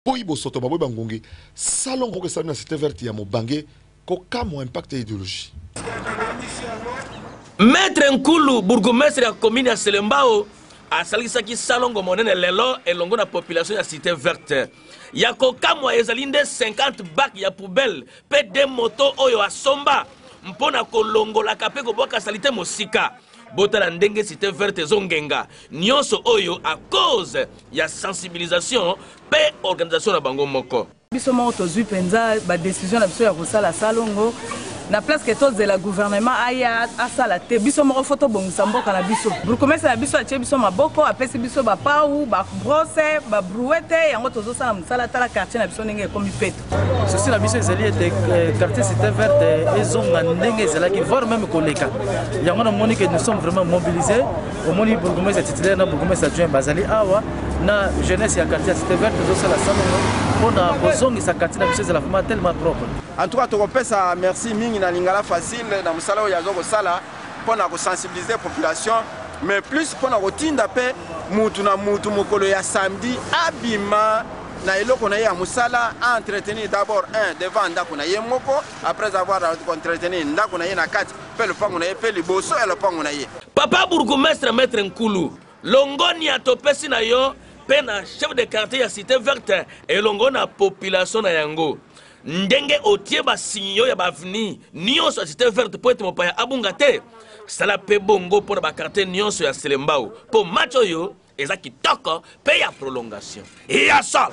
Boyi bosoto baboyi bangungi salongo moko esalemi na cite verte ya mobange kokamwa impact ya ideologie. Maitre Nkulu, bourgmestre ya commune ya Selembao, asalisaki salongo monene lelo elongo na population ya cite verte. Ya kokamwa ezali nde 50 bac ya poubelle mpe de moto oyo asomba mpo na kolongolaka mpe kobwaka salite mosika. Botala ndenge cite verte ezongenga, nyonso oyo à cause ya sensibilisation mpe organisation na bango moko. Biso moko tozwi mpenza badecision na biso ya kosala salongo na place ke tozela gouvernement aya asala te. Biso moko fo tobongisa mboka na biso. Bourgmestre na biso atie biso maboko, apesi biso bapau, babrose, babrouette, yango tozosala mosala. Tala quartier na biso ndenge ekomi peto. Souci na biso ezali ete quartier Cité Verte ezonga ndenge ezalaki, voire même koleka. Yango namoni que nous sommes vraiment mobilisés. Omoni bourgmestre titulaire na bourgmestre adjoint bazali awa na jeunesse ya quartier Cité Verte, tozosala salongo mpona kozongisa quartier na biso ezala vraiment tellement propre. En tout cas, tokopesa merci mingi na Lingala Facile na mosala oyo aza kosala mpona kosensibiliser population, mais plus mpona kotinda mpe mutu na mutu mokolo ya samedi abima na eloko na ye ya mosala, a entretenir d'abord un devant ndako na ye moko, après avoir entretenir ndako na ye na kati mpe lopango na ye mpe liboso ya lopango na ye. Papa bourgmestre Maître Nkulu, longonia topesi na yo mpe na chef de quartier ya Cité Verte elongo na population na yango, ndenge otie basignaux ya baavenue nyonso ya Cité Verte mpo ete mopaya abunga te. Sala mpe bongo mpo na baquartier nyonso ya Selembao, mpo match oyo eza kitoko mpe ya prolongation ya sol.